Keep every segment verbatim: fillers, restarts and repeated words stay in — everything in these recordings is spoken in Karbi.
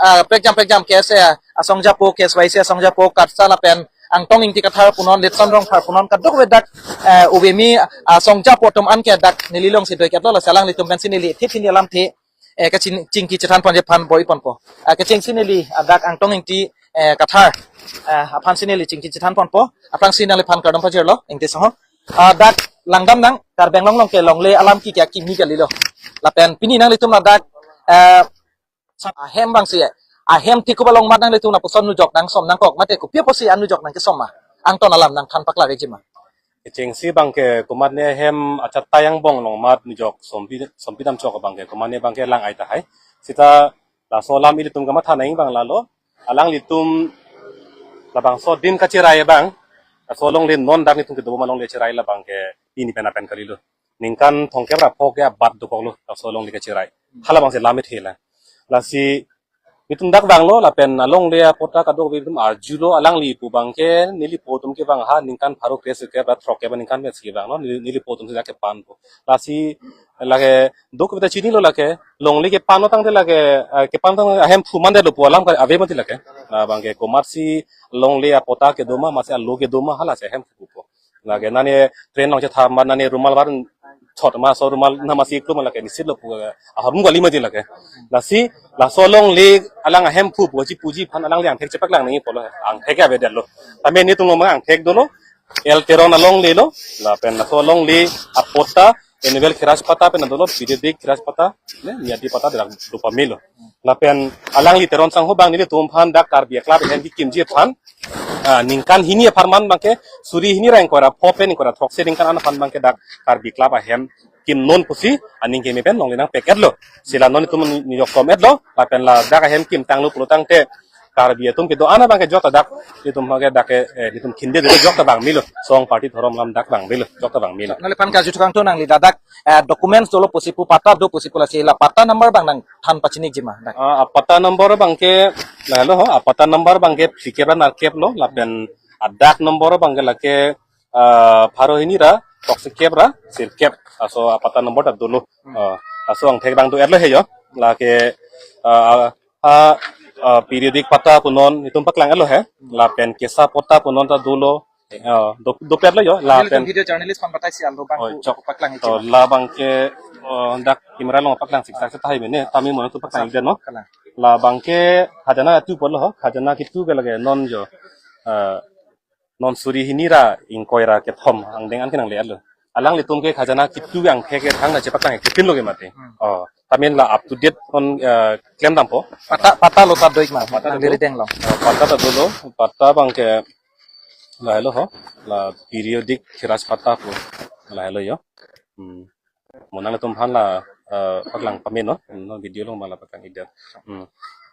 ah, prekjam prekjam K S A asong japo, K S Y C asong japo, Karsa lapen Angtong Ingti Kathar punon, Letson Rongphar punon, kadokave dak, eh, ove mi asong japo atum an ke dak neli alongsi doi ketlo, lasi alanglitum pensi neli thit thini alamthe, eh, kaching-, chingki chethan ponji aphan bor-i ponpo. Ah, kechengsi neli, ah, dak Angtong Ingti, eh, Kathar, eh, aphansi neli chingki chethan ponpo. Aphrangsi nangliphan kardom pajirlo, Ingti asong ho. Ah, dak langdamnang, Karbi Anglong along ke longle alam ke akimi kalilo. Lapen pini nanglitum ladak, eh, sa-, ahem abangsi, ahem thikup along mat nanglitum lapuson nujok nangsom nangkok mate kopi apotsi an nujok nangkesom ma? Angton alam nangthan paklariji ma? Kechengsi abangke komatne ahem achatai angbong along mat nujok sompi, sompi damchok abangke komatne abangke lang-ai tahai. Sita laso alam ilitum kamatha nangji abang lalo, alanglitum labangso adim kacherai abang, laso alongle non dak nelitum kedo ma longle cherai labangke pini pen apen kalilo. Ningkan thomkep ra pho ke abat dokoklo laso alongle kacherai. Hala abangsi lam ethela. Lasi nelitum dak vanglo lapen alongle apatta kadokave nelitum arjulo, alangli pu abangke neli po atum ke vang ha ningkan pharo kre-sirkep ra throkkep aningkan vet si vanglo, neli, neli po atumsi dak kepanpo. Lasi lake dokave ta chinilo lake, longle kepanlo tangte lake, eh, kepan tang ahemphu mandetlo pu alam ka ave mati lake. Labangke komatsi longle apatta kedo ma, masi alo kedo ma, halasi ahemphu pupo. Lake nane train along chetha ma, nane rumal bar chot ma, so rumal namasi iklo ma lake, nisitlo pu, eh, aharum kali mati lake. Lasi laso alongle alang ahemphu pu chipuji aphan alangli angthek chepaklang nangji pulo, angthek avedetlo. Tame nelitum along angthek dolo, L Teron alongle lo, lapen laso alongle apatta, Emmanuel Kherajpatta pen dolo, Periodic Kherajpatta, ne, Miyadi Patta dak do pamelo. Lapen alangli Teron sangho abang nelitum aphan dak Karbi Club ahem kekimji aphan, ah, ningkan hini aphan man abangke suri hini ra ingkoi ra pho pen ingkoi ra throksi ningkan an aphan abangke dak Karbi Club ahem kimnon pusi aning keme pen longle nangpek-etlo. Sila non nelitum niyok tom-etlo, lapen ladak ahem kimtanglo pulo tangte Karbi atum kedo-an abangke jokta dak, nelitum abangke dak ke, eh, nelitum khinde dolo, jokta vang melo. Song party dhorom alam dak vang melo, jokta vang melo. Nangliphan karju thukang thu, nangli ladak, eh, documents dolo pusi pu, patta do pusi pu, lasi la patta number abang nangthan pachiniji ma dak? Ah, apatta number abangke, lahelo ho, apatta number abangke phlikep ra nerkep lo, lapen adak number abangke lake, ah, pharo hini ra throksikep ra sirkep, laso apatta number ta dolo. Ah, laso angthek abang do-etlo he jo. Lake, ah, ah, ah, Periodic Patta punon nelitum paklang-etlo he. Lapen Kesa Patta punon ta dolo. Ah, do, dopetlo jo. Nelitum lapen video journalist aphan batai si alo abang, oh, ku chok paklang to iji ma? Labangke, oh, dak camera along paklang siksak setahai mene, tame mo nelitum paklang-ikdet no. Kalang. Labangke khajana tu pulo ho, khajana kitu ke lake non jo. Ah, non suri hini ra ingkoi ra kethom angdeng an ke nangle-etlo. Alanglitum ke khajana kitu angthek ke thang na chepaklang-ik pinlo ke mati. Hmm. Oh, tame la up to date on, eh, klem dampo. Patta, patta lo ta do-ik ma? Patta nangli do. Rideng along. Oh, patta ta dolo, patta abangke lahelo ho, la Periodic Kherajpatta pu, lahelo jo. Hmm. Mo nanglitum aphan la, eh, paklang pame no, non video along abang la paklang-ikdet. Hmm.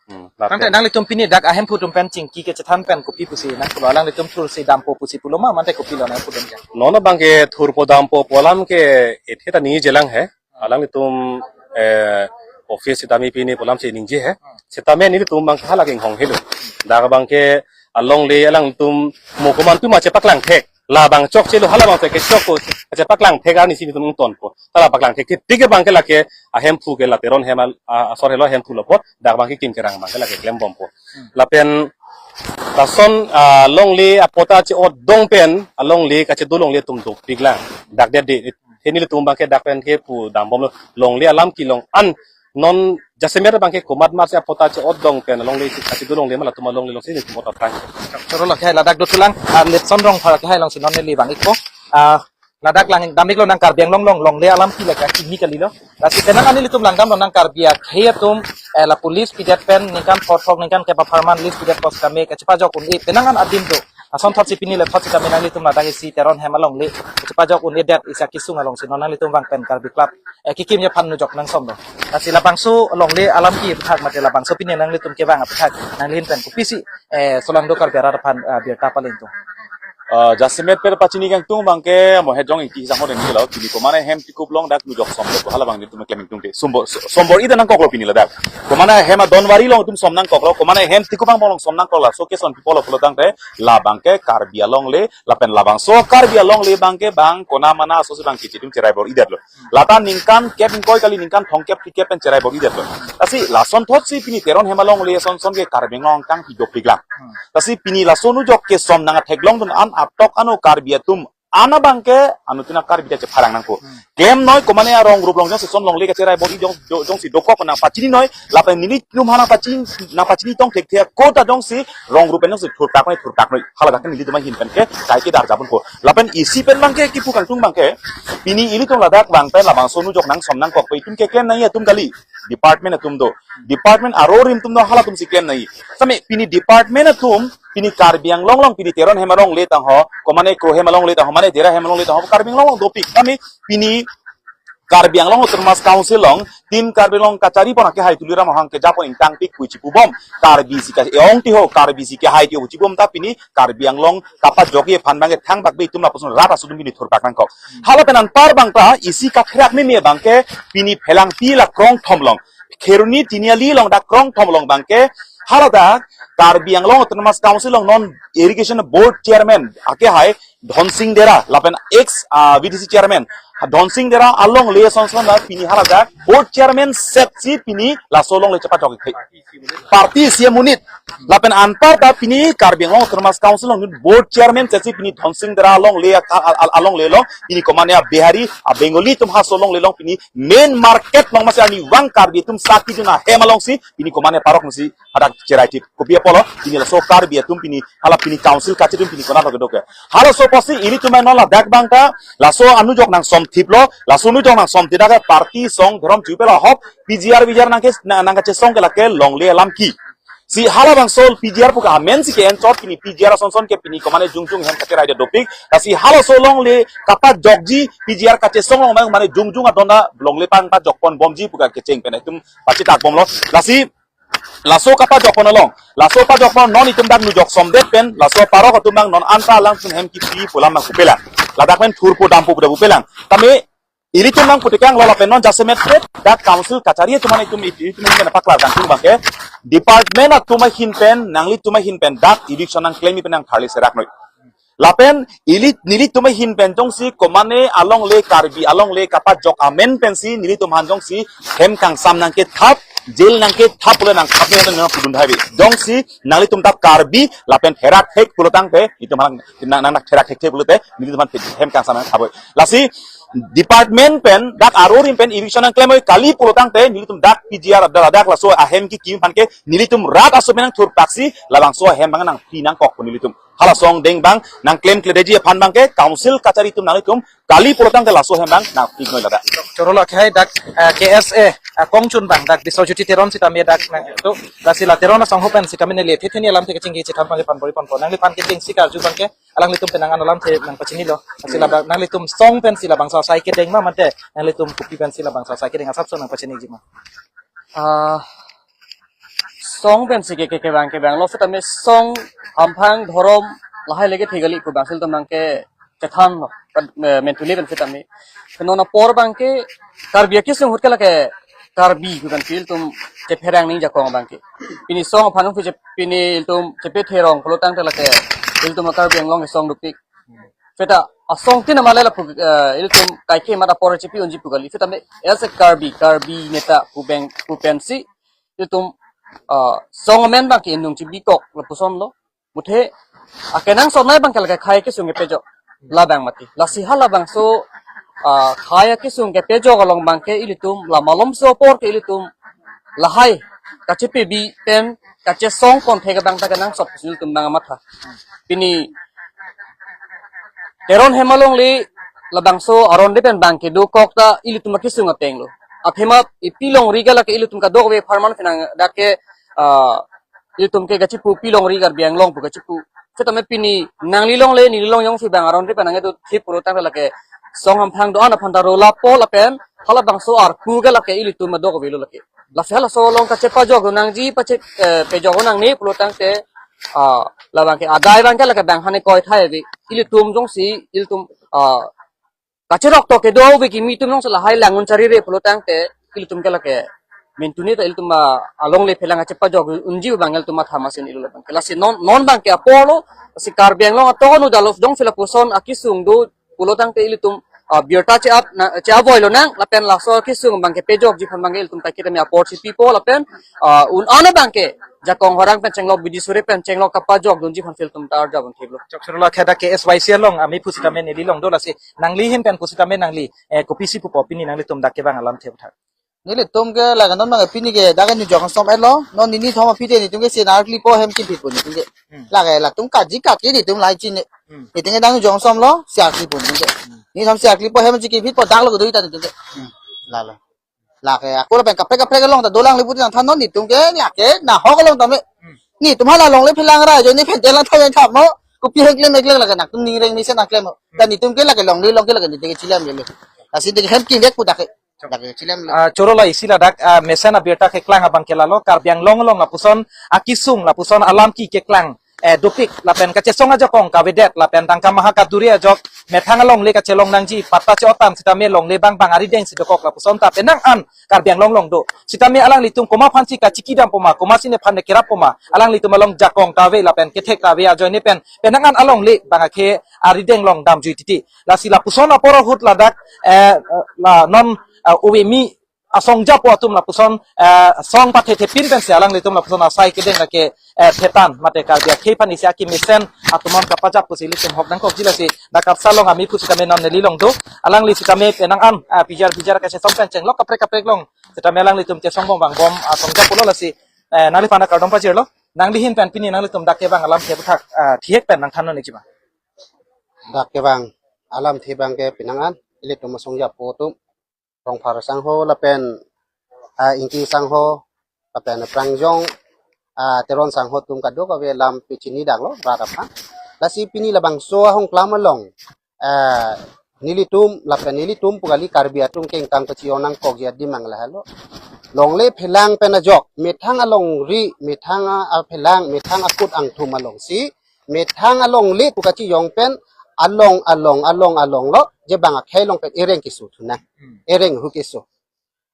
Hmm. Tangte lapen nanglitum pini dak ahemphu atum pen chingki kechethan pen kopi pusi nangpulo, alanglitum thursi dampo pusi pulo ma, mate kopilo nangpudun ke? Non abangke thurpo dampo pu alam ke ethe ta ningjelang he. Alanglitum, eh, office sitame pini pu alamsi ningje he. Sitame nelitum abang hala ke inghong helo. Dak abangke alongle alangtum mo komantu ma chepaklang thek. Labang chokchelo, halabang chokche chokpo, kachepaklangthek arnisi nelitum ingtonpo. Ta lapaklangthek titik abangke lake ahemphu ke la Teron ahem al-, a, asor helo ahemphu lo apot, dak abangke kim kerang abangke lake klembompo. Hmm. Lapen lason, a, longle apatta che-otdung pen, a, longle kachedo longle atum dopiklang. Dak det de, he nelitum abangke dak pen ke pu dambomlo, longle alam kelong an non jasemet abangke komat marsi apatta che-otdung pen alongle si kachedo longle ma latum alongle alongsi nelitum ot aphrang. Choro lo, khei ladak dothulang, a, Letson Rongphar khei alongsi non neli vang-ikpo. A, ladak lang dam-iklo nang Karbi Anglong along longle alam ke lake akimi kalilo. Lasi penang an nelitum langdamlo nang Karbi akhei atum, eh, la police pidet pen ningkan phothok ningkan kep apharman police pidet pos kame kachepajok un-e penang an adim do. Asonthotsi pini le thotsi kami nanglitum ladak isi Teron ahem alongle kachepajok un-edet isi akesung alongsi non nanglitum vang pen Karbi Club, eh, kekimji aphan nujok nangsom do. Lasi labangso longle alam ke aputhak mate labangso pini nanglitum kevang aputhak nanglin pen kopisi, eh, solangdo Karbi arat aphan, eh, birta palengtung? Ah, jasemet pen pachini kangtung abangke, mo he jong ingti sang ho den kilo, pini komane hem tikup along dak nujok som lo, hala abang nelitum klem ingtungte. Sombor, so-, sombor ida nangkoklo pini ladak. Komane hem adonwari along itum som nangkoklo, komane hem tikup abang along som nangkoklo, so ke son people pulo tangte, labangke Karbi Anglong le, lapen labangso Karbi Anglong le abangke bang, kona mana asosi abang kichi itum cherai bor-idetlo. Lata ningkan kep ingkoi kali ningkan thomkep phlikep pen cherai bor-idetlo. Lasi lasonthotsi pini Teron Hem Alongle ason son ke Karbi Anglong kangpi dopiklang. Lasi pini laso nujok kesom nang atheklongdun an atok ano Karbi atum an abangke anuttin a-Karbi ta chepharang nangpo. Klemnoi komane arong group along jongsi son longle kacherai bor-i jong, jong, jongsi dokok nangpachini noi, lapen nelitum aphan nangpachini, nangpachini tong thekthe ako ta jongsi rong group pen jongsi thurpak noi, thurpak noi. Hala dak nelitum ahin pen ke kai ke dar jabun ko. Lapen isi pen abangke kipu kangtung abangke, pini ilitum ladak abang pen labangso nujok nang som nangkok pen itum keklem nangji atum kali. Department atum do. Department aro rim atum do, halatumsi klem nangji. Sami pini department atum, pini Karbi Anglong along, pini Teron Hem Alongle tangho, komane Kro Hem Alongle tangho, mane Dera Hem Alongle tangho, Karbi Anglong along dopik. Sami pini Karbi Anglong Autonomous Council along, Team Karbi Anglong kachari pon akehai Tuliram Ronghang kejapon ingtangpik pu chipubom. Karbi si ke-ong tiho, Karbi si kehai tiho chibom ta pini Karbi Anglong kapajokji aphan abangke thangbak be itum lapuson rat aso atum pini thurpak nangkok. Hala pen anpar abang ta isi katherak meme abangke pini Phelangpi la krongthom along, Kheroni Tiniali along dak krongthom along abangke hala dak Karbi Anglong Autonomous Council along non Irrigation Board Chairman akehai Dhonsing Dera, lapen ex, ah, V D C chairman Dhonsing Dera alongle ason son la pini hala dak board chairman setsi pini laso alongle chepajok ikhe. Party isi amonit. Lapen anpar ta pini Karbi Anglong Autonomous Council along board chairman setsi pini Dhonsing Dera alongle a, a, a, alongle along pini komane a-Bihari, a-Bengali atum halaso alongle along pini main market along masi arnivang Karbi atum sakidun ahem alongsi pini komane parok masi hadak cherai tip. Kopi apotlo, pini laso Karbi atum pini, hala pini council kachiri atum pini konat doke doke. Halaso apotsi ilitum non ladak abang ta, laso anujok nang som thiplo, laso anujok nang som thip dak party song dhorom chupe la hop, P G R V G R nangke, nang, nangkachesong ke lake longle alam ke. Si halabangso P G R pu ke amen si ke-enchot pini P G R ason son ke pini komane jongjong hem kacherai dopik. Lasi halaso alongle kapajokji P G R kachesong along mane jongjong adon ta longle pang pajok pon bomji pu ke kecheng pen itum pachitak bomlo. Lasi laso kapajok pon along, laso pajok pon non itum dak nujok somdet pen, laso parok atum abang non anta alang atum hem kipi pu alam abang pupelang. Ladak pen thurpo dampo pu da pupelang. Tame ilitum nang putekanglo lapen non jasemet pet dak council kachari atum mane itum it-, itum mane paklar kangtung abangke department atum ahin pen, nanglitum ahin pen dak eviction nangklemji pen nangtharli serak noi. Lapen ili, nelitum ahin pen jongsi komane alongle Karbi alongle kapajok amen pensi nelitum aphan jongsi hem kangsam nangkethap, jail nangkethap pule nangthap ne nang pudun thai bi. Jongsi nanglitum ta Karbi lapen therak thek pulo tangte itum aphan nang, nang therak thekthe pulote nelitum aphan hem kangsam nangthap. Lasi department pen dak aro rim pen eviction nangklemji kali pulo tangte nelitum dak P G R dak, dak laso ahem kikim aphan ke nelitum rat aso pen nangthurpaksi labangso ahem abang nangpi nangkok pu nelitum. Hala song deng abang nangklemkledetji aphan abangke council kachari atum nanglitum kali pulo tangte laso ahem abang nangpi noi ladak. Chorolo akhai dak, eh, K S A, eh, kongchun abang dak Biswajyoti Teron sitame dak nang tu, lasi la Teron asong hopen sitame neli thethe ni alamthe kachingki chethan abangke phan bori pon pon. Nangliphan kechengsi karju abangke alanglitum pen nang ano alamthe nangpachinilo. Lasi labang nanglitum song pensi labangso asai kedeng ma mate nanglitum kopi pensi labangso asai kedeng asapso nangpachiniji ma? Ah, song pensi ke, ke, kevang kevanglo sitame song hamphang dhorom lahai leke thek kali pu abang si ilitum abangke chethanlo, pad-, eh, mentuli pen sitame. Keno na apor abangke Karbi akesung ahut ke lake Karbi pu abang si ilitum chepherang nangji ajakong abangke. Pini song aphan pu je pini ilitum chepetherong pulo tangte lake ilitum Karbi Anglong kesong dopik. Seta asong tin amale lapu, eh, ilitum kaike mata apor chepi unji pu kali. Seta me as a Karbi, Karbi neta pu abang pu pensi ilitum, ah, song amen abangke ingnung chibikok lapusonlo. Muthe akenangsot nai abangke lake khei kesung kepejok labang mati. Lasi halabangso, ah, khei kesung kepejok along abangke ilitum la malomso apor ke ilitum lahai kachepibi pen kachesong pon thek abang ta kenangsot si ilitum nangmatha. Pini Teron Hem Alongle labangso aron de pen abangke dokok ta ilitum akesung atenglo. Athema ipi longri ke lake ilitum kadokave apharman penang dak ke, ah, ilitum ke kachipu pi longri Karbi Anglong pu kachipu. Sitame pini nangli longle neli long jongsi abang aron de pen nangkedo thip pulo tangte lake song hamphang do-an aphan ta rola pol lapen halabangso arpu ke lake ilitum adokavelo lake. Lasi halaso along kachepajok do nangji pache, eh, pejok do nangne pulo tangte ah, labang ke adai abang ke lake bang hane koi thai ave. Ilitum jongsi, ilitum, ah, kachirok to kedo ave kimi atum jongsi lahai lang un charire pulo tangte, ilitum ke lake. Mintuni ta ilitum, ah, alongle phelang achepajok unji abang ilitum matha masin ilo labang ke. Lasi non, non abang ke apor lo, si Karbi Anglong atohon udalos jongsi lapuson akesung do, pulo tangte ilitum, ah, birta che-ap na, che-avoilo nang, lapen laso akesung abang ke pejokji aphan abang ke ilitum ta kita mi apor si pipo lapen, ah, un-an abang ke jakong horang pen chenglok bidi suri pen chenglok kapajok dunji aphan ilitum ta arjap un thiplo. Chok suru lo kheda ke S Y C along ami pusitame neli long do lasi nangli ahin pen pusitame nangli, eh, kopisi pupo pini nanglitum dak kevang alamthe aphuthak. Nelitum ke lake non abang ke pini ke dak ke nujok som etlo. Non nini thom aphi te nelitum ke si arklipo hem kiphitpo nelitum ke. Hmm. Lake latum kaji kaki nelitum lahai chini. Hmm. Nelitum ke dak nujok somlo si arklipo nelitum ke. Hmm. Nini thom si arklipo hem si kiphitpo dak lo kedo ita nelitum ke. Hmm. Lalo. Lake ako lapen kaprek kaprek along ta dolang lipu nangthan non nelitum ke lake nahok along tame. Hmm. Nelitum hala longle phelang ra ajoine phen telang thom yang thamo. Kopi hengklem eklem lake nangtum ningreng mesen nangklem. Hmm. Dan nelitum ke lake longle along ke lake nelitum ke chilem lele. Lasi de hem kinvek pu dak ke. Dak ke chilem le. Ah, choro la isi ladak, ah, mesen abirta keklang abang ke lalo, Karbi Anglong along lapuson akesung, lapuson alam ki keklang, eh, dopik, lapen kachesong ajakong kavedet, lapen tangka maha kaduri ajok, methang alongle kachelong nangji, patta che-otang sitame longle bang bang arideng si dokok lapuson ta penang an Karbi Anglong along do. Sitame alanglitum komat aphan si kachiki dampo ma, komat si nephan nekerappo ma, alanglitum along jakong ta ave lapen kethek ta ave ajoine pen, penang an alongle bang akhei arideng along damjui titi. Lasi lapuson apor ahut ladak, eh, la non, eh, ove mi asongjapo atum lapuson, eh, song pathe thepin pensi alanglitum lapuson asai kedeng lake, eh, thetan mate Karbi akhei aphan isi akemesen atum an kapajap pusi ilitum hok nangkokji lasi dak KAPSA along ami pusitame non neli long do alangli sitame penang an, eh, pijar pijar kachesong pen chenglok kaprek kaprek long sitame alanglitum chesong bom vangbom asongjapo lo lasi, eh, nangliphan kardom pajirlo nangli ahin pen pini nanglitum dak kevang alamthe aphuthak, eh, thihek pen nangthan non ikji ma. Dak kevang alamthe abang ke penang an ilitum asongjapo atum Rongphar sangho lapen, ah, Ingti sangho lapen Prangjong, ah, Teron sangho atum kadokave lam pachini daklo rat aphan. Lasi pini labangso ahongklam along, ah, nelitum lapen nelitum pu kali Karbi atum kengkang kachiyong nangkokji adim abang lahelo. Longle phelang pen ajok, methang alongri, methang a, aphelang, methang akut angthum alongsi, methang alongle pu kachiyong pen along along along along lo je bang akhei along pen ereng keso thu nang. Hmm. Ereng hu keso.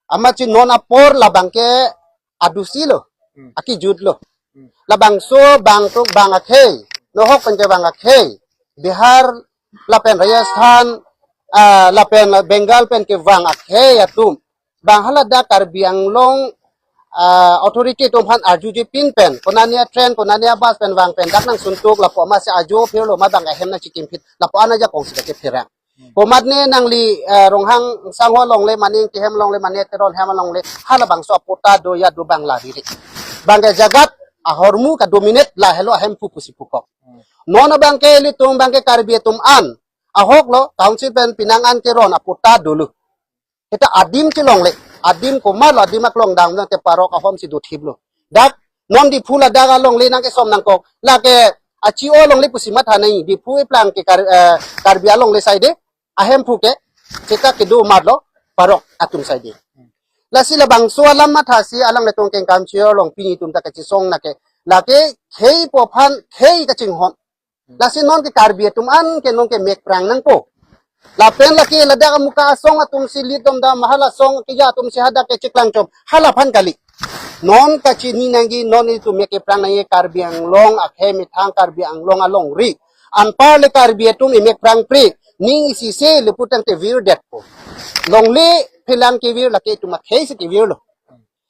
Amatsi non apor labang ke adusi lo. Hmm. Akejut lo. Hmm. Labangso bang tuk bang akhei, nohok pen ke bang akhei, Bihar lapen Rajasthan, ah, lapen Bengal pen kevang akhei atum bang haladak Karbi Anglong, ah, authority atum aphan arjujepin pen, konane a-train, konane a-bus pen vang pen dak nangsuntuk lapu amatsi ajo phirlo ma bang ahem nangchikimphit lapu ana ajakong si dak kepherang. Komatne nangli, ah, Ronghang sangho alongle mane Ingti hem alongle mane Teron hem alongle halabangso apatta do ya do bang la riri. Bang ke jagat ahormu ka-dominate lahelo ahemphu pusi pukok. Non abang ke ilitum bang ke Karbi atum an ahok lo council pen penang an keron apatta dolo. Kita adim chelongle, adim komatlo adim aklong dam nang te parok ahom si dothiplo. Dak non Diphu ladak alongle nangkesom nangkok. Lake achi o alongle pusi matha nai Diphu eplang ke Kar-, eh, Karbi alongle side ahemphu ke seta kedo matlo parok atum side. Lasi labangso alam mathasi alanglitum kengkam chiyong along pini atum ta kachesong nake lake khei po aphan khei kachinghon. Lasi non ke Karbi atum an ke non ke mekprang nangpo. Lapen lake ladak amuka asong atum si lidom dam hala song keja atum si hadak ke chiklang chom hala aphan kali. Non kachini nangji non itum mekprang nangji Karbi Anglong akhei methang Karbi Anglong alongri. Anparle Karbi atum imekprang pri ning isi se leputang te virdetpo. Longle phelang kevir lake itum akhei si kevirlo.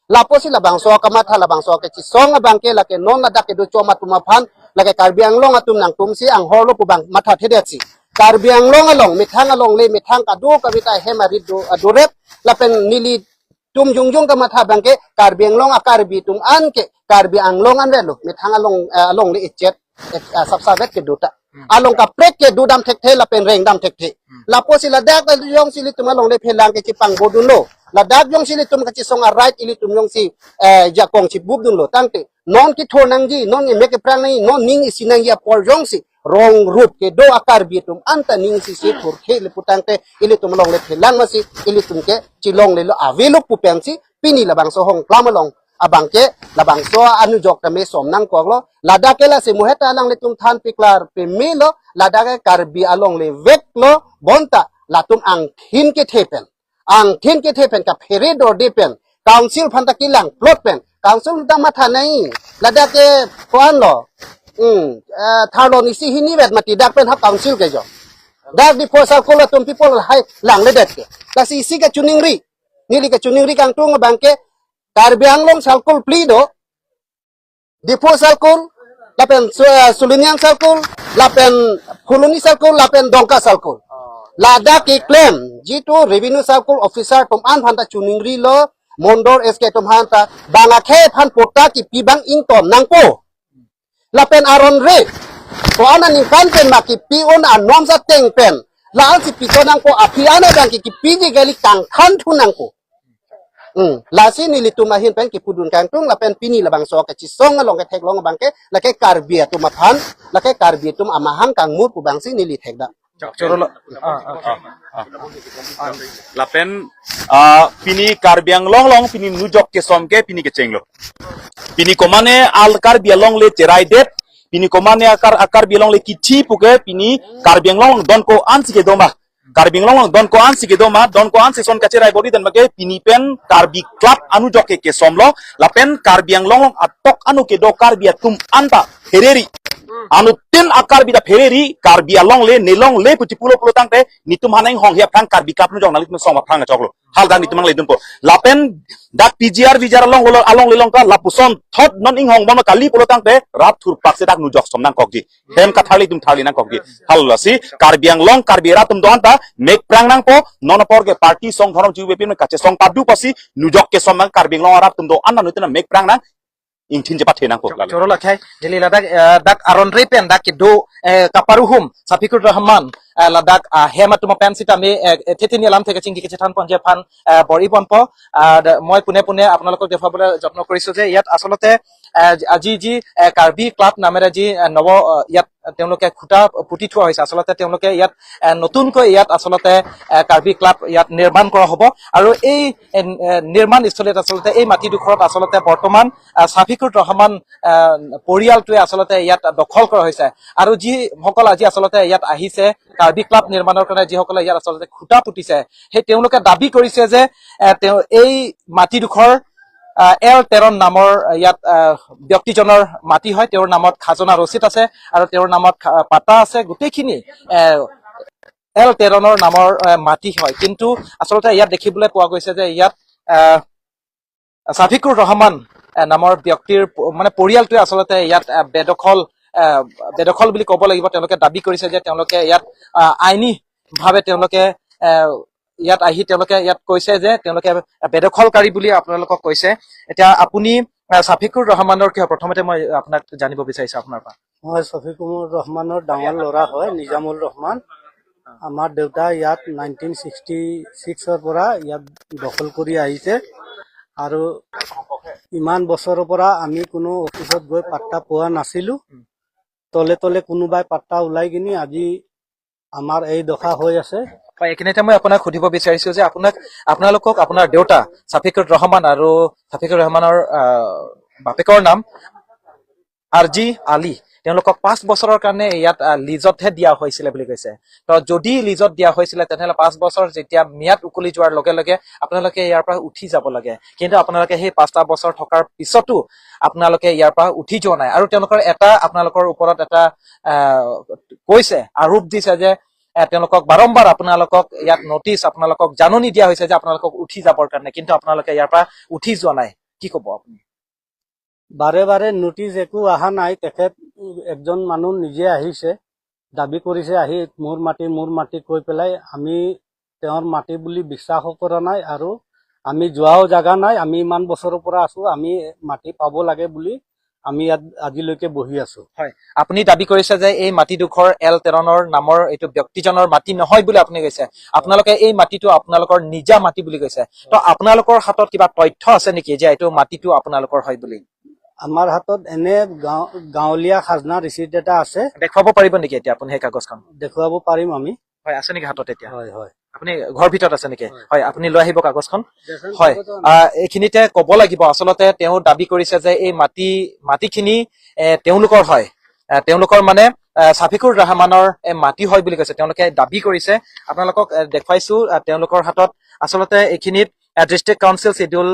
Lapusi labangso kamatha labangso kechesong abang ke lake non ladak kedo chom atum aphan lake Karbi Anglong atum nangtum si anghor lo pu bang matha thedet si. Karbi Anglong along methang alongle methang kadokave ta hem arit do adorep lapen nelitum jongjong kamatha abang ke Karbi Anglong a-Karbi atum an ke Karbi Anglong an velo methang along, eh, alongle ichet eh, ah, sapsavet kedo ta. Hmm. Along kaprek kedo dam thekthe lapen reng dam thekthe. Hmm. Lapusi ladak jongsi ilitum alongle phelang kechipangbo dunlo. Ladak jongsi ilitum kachesong a-right ilitum jongsi, eh, jakong chibup dunlo. Tangte non kethur nangji, non imekprang nangji, non ning isi nangji apor jongsi rong rup kedo a-Karbi atum anta ning isi si thurkhe leputang te ilitum alongle phelang masi ilitum ke chelonglelo avelo pu pensi pini labangso ahongklam along abangke labangso anujok tame som nangkoklo. Ladak ke lasi muhet alanglitum than piklar pemelo, ladak ke Karbi alongle veklo, bonta latum angthin kethe pen, angthin kethe pen kaphere dorde pen, council aphan ta kelang plot pen, council ta matha nai, ladak ke ko-an lo, hmm, eh, tharlo isi hini vet mati dak pen ha council ke jo. Dak Diphu circle atum people hai langledet ke. Lasi isi kachiningri, neli kachiningri kangtung abangke Karbi Anglong circle phli do, Diphu circle, lapen Su-, eh, Suluniang circle, lapen Phuloni circle, lapen Dongka circle. Ladak keklem, jitu revenue circle officer atum an aphan ta chiningrilo, Mondol S K atum aphan ta, bang akhei aphan patta kipi abang ington nangpo. Lapen aron re, ko-an aningkan pen ma kipi un anom sa teng pen, la-an si piton nangpo, aphi an abangke kipiji kali kangthan thu nangpo. Hmm. Lasi nelitum ahin pen kipudun kangtung lapen pini labangso kachisong along ketheklong abangke lake Karbi atum aphan, lake Karbi atum amahang kangmur pu abangsi neli thekdam. Choro lo. Ah, ah, ah. Ah. Lapen, ah, pini Karbi Anglong along pini nujok kesom ke pini kechenglo. Pini komane al Karbi alongle cheraidet, pini komane akar, a Karbi alongle kithi puke pini Karbi Anglong along don ko-an si kedo ma. Karbi Anglong along don ko-an si kedo ma, don ko-an si son kacherai bor-i den abangke pini pen Karbi Club anujok ke kesomlo, lapen Karbi Anglong along atok anu kedo Karbi atum anta phereri. Anuttin a Karbi ta phereri, Karbi alongle, nelongle puji pulo pulo tangte, nitum haneng hong hiap thang Karbi Club nujok nangli tum song aphrang choklo. Hal dak nitum nangle dunpo. Lapen dak P G R V G R along lolo alongle along ta lapuson thot non inghong bom kali pulo tangte, rat thurpak si dak nujok som nangkokji. Hem katharli tum tharli nangkokji. Hal lasi Karbi Anglong Karbi rat atum do-an ta mek prang nangpo, non apor ke party song dhorom chiu bepin kachesong padu pasi nujok kesom nang Karbi Anglong rat atum do-an nang nutin mek prang nang ingthin je pathe nangpo. Choro lakhai, neli ladak, eh, dak aron re pen dak kedo, eh, kaparuhum Safikur Rahman, eh, ladak, ah, hem atum pen sitame, eh, eh, thethini alam thek kachingki kachethan ponji aphan, eh, bor-i ponpo, ah, da-, মই পোনে পোনে আপোনালোকক দেখুৱাবলৈ যত্ন কৰিছো যে ইয়াত আচলতে, eh, আজি যি, eh, Karbi Club নামেৰে যি, eh, নৱ, eh, ইয়াত তেওঁলোকে খুঁটা পুতি থোৱা হৈছে। আচলতে তেওঁলোকে ইয়াত, এ, নতুনকৈ ইয়াত আচলতে, এ, কাৰ্বি ক্লাব ইয়াত নিৰ্মাণ কৰা হ'ব। আৰু এই, এ, এ, নিৰ্মাণ স্থলীত আচলতে এই মাটিডোখৰত আচলতে বৰ্তমান, এ, চাফিকুৰ ৰহমান, এ, পৰিয়ালটোৱে আচলতে ইয়াত দখল কৰা হৈছে। আৰু যিসকল আজি আচলতে ইয়াত আহিছে কাৰ্বি ক্লাব নিৰ্মাণৰ কাৰণে, যিসকলে ইয়াত আচলতে খুঁটা পুতিছে, সেই তেওঁলোকে দাবী কৰিছে যে, এ, তেওঁ এই মাটিডোখৰ আহ, এল তেৰণ নামৰ ইয়াত, আহ, ব্যক্তিজনৰ মাটি হয়। তেওঁৰ নামত খাজনা ৰচিদ আছে আৰু তেওঁৰ নামত খা-, পাট্টা আছে। গোটেইখিনি, এ, এল তেৰণৰ নামৰ, এ, মাটি হয়। কিন্তু আচলতে ইয়াত দেখিবলৈ পোৱা গৈছে যে ইয়াত, আহ, চাফিকুৰ ৰহমান, এ, নামৰ ব্যক্তিৰ প-, মানে পৰিয়ালটোৱে আচলতে ইয়াত, আহ, বেদখল, আহ, বেদখল বুলি ক'ব লাগিব। তেওঁলোকে দাবী কৰিছে যে তেওঁলোকে ইয়াত, আহ, আইনীভাৱে তেওঁলোকে, আহ, ইয়াত আহি তেওঁলোকে ইয়াত কৈছে যে তেওঁলোকে বেদখলকাৰী বুলি আপোনালোকক কৈছে। এতিয়া আপুনি, আহ, চাফিকুৰ ৰহমানৰ কিয়, প্ৰথমতে মই আপোনাক জানিব বিচাৰিছো আপোনাৰ পৰা। মই চাফিকুৰ ৰহমানৰ ডাঙৰ ল'ৰা হয়, নিজামুৰ ৰহমান। আমাৰ দেউতা ইয়াত নাইনটিন ছিক্সটি ছিক্সৰ পৰা ইয়াত দখল কৰি আহিছে আৰু ইমান বছৰৰ পৰা আমি কোনো অফিচত গৈ পাট্টা পোৱা নাছিলো। তলে তলে কোনোবাই পাট্টা ওলাই কিনি আজি আমাৰ এই দশা হৈ আছে। হয়, এইখিনিতে মই আপোনাক সুধিব বিচাৰিছো যে আপোনাক, আপোনালোকক আপোনাৰ দেউতা চাফিকুৰ ৰহমান আৰু চাফিকুৰ ৰহমানৰ, আহ, বাপেকৰ নাম আৰ জি আলী, তেওঁলোকক পাঁচ বছৰৰ কাৰণে ইয়াত, আহ, লিজতহে দিয়া হৈছিলে বুলি কৈছে। তো যদি লিজত দিয়া হৈছিলে, তেনেহ'লে পাঁচ বছৰ যেতিয়া ম্যাদ উকলি যোৱাৰ লগে লগে আপোনালোকে ইয়াৰ পৰা উঠি যাব লাগে। কিন্তু আপোনালোকে সেই পাঁচটা বছৰ থকাৰ পিছতো আপোনালোকে ইয়াৰ পৰা উঠি যোৱা নাই। আৰু তেওঁলোকৰ এটা, আপোনালোকৰ ওপৰত এটা, আহ, কৈছে, আৰোপ দিছে যে, আহ, তেওঁলোকক বাৰম্বাৰ আপোনালোকক ইয়াত নটিচ, আপোনালোকক জাননী দিয়া হৈছে যে আপোনালোকক উঠি যাবৰ কাৰণে, কিন্তু আপোনালোকে ইয়াৰ পৰা উঠি যোৱা নাই। কি ক'ব আপুনি? বাৰে বাৰে নটিচ একো অহা নাই। তেখেত একজন মানুহ নিজে আহিছে, দাবী কৰিছে, আহি মোৰ মাটি, মোৰ মাটি কৈ পেলাই। আমি তেওঁৰ মাটি বুলি বিশ্বাসো কৰা নাই আৰু আমি যোৱাও জাগা নাই। আমি ইমান বছৰৰ পৰা আছো, আমি মাটি পাব লাগে বুলি আমি ইয়াত আজিলৈকে বহি আছো। হয়, আপুনি দাবী কৰিছে যে এই মাটিডোখৰ এল তেৰণৰ নামৰ এইটো ব্যক্তিজনৰ মাটি নহয় বুলি আপুনি কৈছে। আপোনালোকে এই মাটিটো আপোনালোকৰ নিজা মাটি বুলি কৈছে। তো আপোনালোকৰ হাতত কিবা তথ্য আছে নেকি যে এইটো মাটিটো আপোনালোকৰ হয় বুলি? আমাৰ হাতত এনে গাঁও-, গাঁৱলীয়া খাজনা ৰিচিট এটা আছে। দেখুৱাব পাৰিব নেকি এতিয়া আপুনি সেই কাগজখন? দেখুৱাব পাৰিম আমি। হয়, আছে নেকি হাতত এতিয়া? হয়, হয়। আপুনি ঘৰ ভিতৰত আছে নেকি? হয়। হয়, আপুনি লৈ আহিব কাগজখন। দেচোন, হয়। কাগজখন। আহ, এইখিনিতে ক'ব লাগিব, আচলতে তেওঁ দাবী কৰিছে যে এই মাটি, মাটিখিনি, এ, তেওঁলোকৰ হয়। আহ, তেওঁলোকৰ মানে, আহ, চাফিকুৰ ৰহমানৰ, এ, মাটি হয় বুলি কৈছে, তেওঁলোকে দাবী কৰিছে। আপোনালোকক, এ, দেখুৱাইছো, আহ, তেওঁলোকৰ হাতত আচলতে এইখিনিত, আহ, District Council Schedule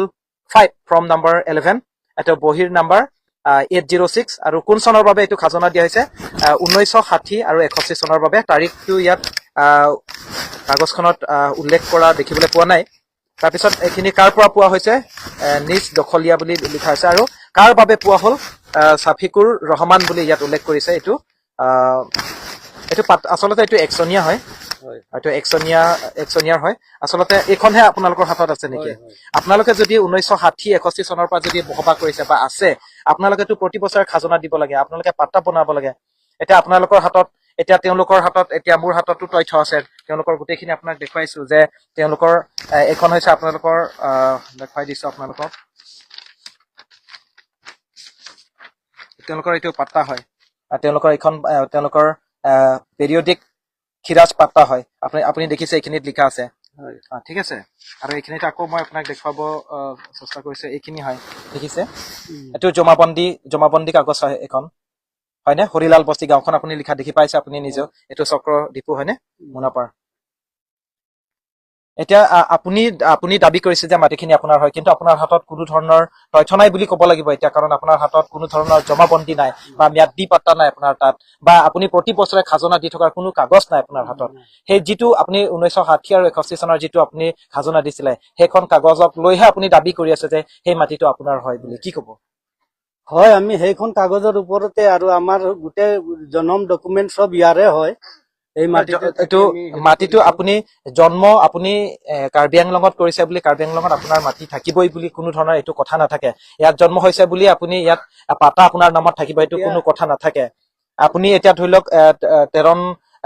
five form number eleven, এইটো বহীৰ নাম্বাৰ, আহ, এইট জিৰ' ছিক্স, আৰু কোন চনৰ বাবে এইটো খাজনা দিয়া হৈছে, আহ, ঊনৈছশ ষাঠি আৰু এষষ্ঠি চনৰ বাবে। তাৰিখটো ইয়াত, আহ, কাগজখনত, আহ, উল্লেখ কৰা দেখিবলৈ পোৱা নাই। তাৰপিছত এইখিনি কাৰ পৰা পোৱা হৈছে, এ, নিজ দখলীয়া বুলি লিখা হৈছে, আৰু কাৰ বাবে পোৱা হ'ল, আহ, চাফিকুৰ ৰহমান বুলি ইয়াত উল্লেখ কৰিছে। এইটো, আহ, এইটো পাত-, আচলতে এইটো একচনীয়া হয়। হয়। এইটো একচনীয়া, একচনীয়াৰ হয়। আচলতে এইখনহে আপোনালোকৰ হাতত আছে নেকি? হয়, হয়। আপোনালোকে যদি ঊনৈছশ ষাঠি এষষ্ঠি চনৰ পৰা যদি বসবাস কৰিছে বা আছে, আপোনালোকেতো প্ৰতি বছৰে খাজনা দিব লাগে, আপোনালোকে পাট্টা বনাব লাগে। এতিয়া আপোনালোকৰ হাতত, এতিয়া তেওঁলোকৰ হাতত, এতিয়া মোৰ হাততো তথ্য আছে, তেওঁলোকৰ গোটেইখিনি আপোনাক দেখুৱাইছো যে তেওঁলোকৰ, এ, এইখন হৈছে আপোনালোকৰ, আহ, দেখুৱাই দিছো আপোনালোকক। তেওঁলোকৰ এইটো পাট্টা হয়, আহ, তেওঁলোকৰ এইখন, আহ, তেওঁলোকৰ, আহ, পিৰিয়ডিক খিৰাজ পাট্টা হয়। আপুনি, আপুনি দেখিছে এইখিনিত লিখা আছে। হয়। আহ, ঠিক আছে, আৰু এইখিনিত আকৌ মই আপোনাক দেখুৱাব, আহ, চেষ্টা কৰিছো। এইখিনি হয়, দেখিছে? উম। এইটো জমাবন্দী, জমাবন্দী কাগজ হয় এইখন, হয়নে? হৰিলাল বস্তি গাঁওখন আপুনি লিখা দেখি পাইছে আপুনি নিজেও। এইটো চক্ৰ ডিপু হয়নে? মুনাপাৰ। এতিয়া, আ, আপুনি, আপুনি দাবী কৰিছে যে মাটিখিনি আপোনাৰ হয়, কিন্তু আপোনাৰ হাতত কোনো ধৰণৰ তথ্য নাই বুলি ক'ব লাগিব এতিয়া, কাৰণ আপোনাৰ হাতত কোনো ধৰণৰ জমাবন্দী নাই বা ম্যাদী পাট্টা নাই আপোনাৰ তাত, বা আপুনি প্ৰতি বছৰে খাজনা দি থকাৰ কোনো কাগজ নাই আপোনাৰ হাতত। সেই যিটো আপুনি ঊনৈছশ ষাঠি আৰু এষষ্ঠি চনৰ যিটো আপুনি খাজনা দিছিলে, সেইখন কাগজক লৈহে আপুনি দাবী কৰি আছে যে সেই মাটিটো আপোনাৰ হয় বুলি। কি ক'ব? হয়, আমি সেইখন কাগজৰ ওপৰতে আৰু আমাৰ গোটেই জনম ডকুমেণ্ট চব ইয়াৰে হয়। এই মাটিটো জ-, থাকি এইটো আমি হেৰি মাটিটো কৰিছো। আপুনি জন্ম, আপুনি, এ, কাৰ্বি আংলঙত কৰিছে বুলি কাৰ্বি আংলঙত আপোনাৰ মাটি থাকিবই বুলি কোনো ধৰণৰ এইটো কথা নাথাকে। ইয়াত জন্ম হৈছে বুলি আপুনি ইয়াত, আ, পাট্টা আপোনাৰ নামত থাকিব, এইটো এতিয়া কোনো কথা নাথাকে। আপুনি এতিয়া ধৰি লওক, এ, তে-, এ, তেৰণ,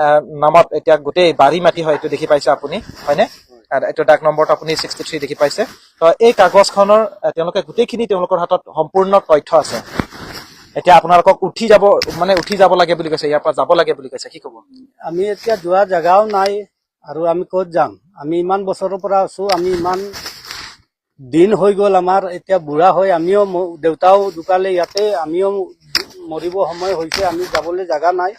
এ, নামত এতিয়া গোটেই বাৰী মাটি হয়, এইটো দেখি পাইছে আপুনি, হয়নে? আৰু এইটো ডাক নম্বৰটো আপুনি ছিক্সটি থ্ৰী দেখি পাইছে। তো এই কাগজখনৰ, এ, তেওঁলোকে গোটেইখিনি তেওঁলোকৰ হাতত সম্পূৰ্ণ তথ্য আছে। এতিয়া আপোনালোকক উঠি যাব, মানে উঠি যাব লাগে বুলি কৈছে, ইয়াৰ পৰা যাব লাগে বুলি কৈছে, কি ক'ব? আমি এতিয়া যোৱা জেগাও নাই আৰু আমি ক'ত যাম? আমি ইমান বছৰৰ পৰা আছো, আমি ইমান দিন হৈ গ'ল আমাৰ, এতিয়া বুঢ়া হৈ আমিও ম-, দেউতাও ঢুকালে ইয়াতে, আমিও মৰিব সময় হৈছে, আমি যাবলৈ জেগা নাই।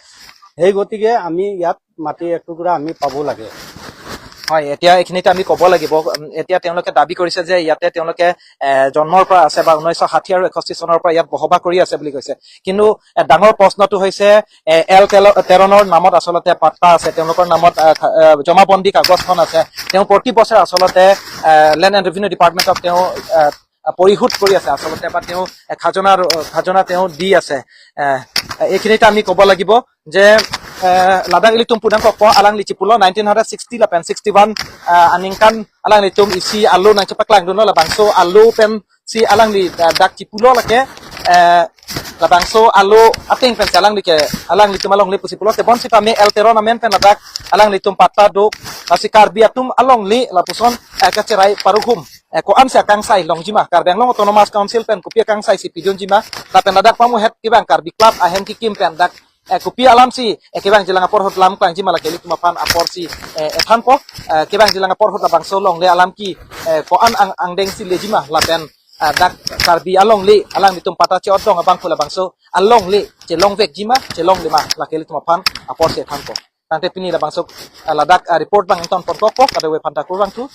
সেই গতিকে আমি ইয়াত মাটি এটুকুৰা আমি পাব লাগে। হয়, এতিয়া এইখিনিতে আমি ক'ব লাগিব। উম, এতিয়া তেওঁলোকে দাবী কৰিছে যে ইয়াতে তেওঁলোকে, এ, জন্মৰ পৰা আছে বা ঊনৈছশ ষাঠি আৰু এষষ্ঠি চনৰ পৰা ইয়াত বসবাস কৰি আছে বুলি কৈছে। কিন্তু, এ, ডাঙৰ প্ৰশ্নটো হৈছে, এ, এল তেল-, তেৰণৰ নামত আচলতে পাট্টা আছে, তেওঁলোকৰ নামত, এ, খা-, এ, জমাবন্দী কাগজখন আছে। তেওঁ প্ৰতি বছৰে আচলতে, এ, লেণ্ড এণ্ড ৰেভিনিউ ডিপাৰ্টমেণ্টক তেওঁ, এ, পৰিশোধ কৰি আছে আচলতে, বা তেওঁ, এ, খাজনা, খাজনা তেওঁ দি আছে। এ, এইখিনিতে আমি ক'ব লাগিব যে, eh, ladak ilitum pudang kokpo alangli chipulo nineteen hundred sixty lapen sixty one, eh, aningkan alanglitum isi alo nangchepaklangdunlo, labangso alo pensi alangli, eh, dak chipulo lake, eh, labangso alo ateng pensi alangli ke, alanglitum alongle pusi pulo, tebon sitame L Teron amen pen ladak alanglitum patta do, lasi Karbi atum alongle lapuson, eh, kacherai paruhum. Eh, ko-ansi akangsai longjima, Karbi Anglong Autonomous Council pen kopi akangsai si pidunjima, lapen ladak pamuhet kevang Karbi Club ahem kikim pen dak, eh, kopi alamsi, eh, kevangji lang apor ahut lam klangjima lake ilitum aphan aporsi, eh, ethanpo, eh, kevangji lang apor ahut labangso longle alam ke, eh, ko-an ang, angdengsi lejima lapen, eh, dak Karbi alongle, alanglitum patta che-otdong abang ko labangso alongle chelongvekjima, chelonglema lake ilitum aphan aporsi ethanpo. Tangte pini labangso, eh, ladak, eh, report abang ington ponkokpo, kadokave aphanta kurvangthu.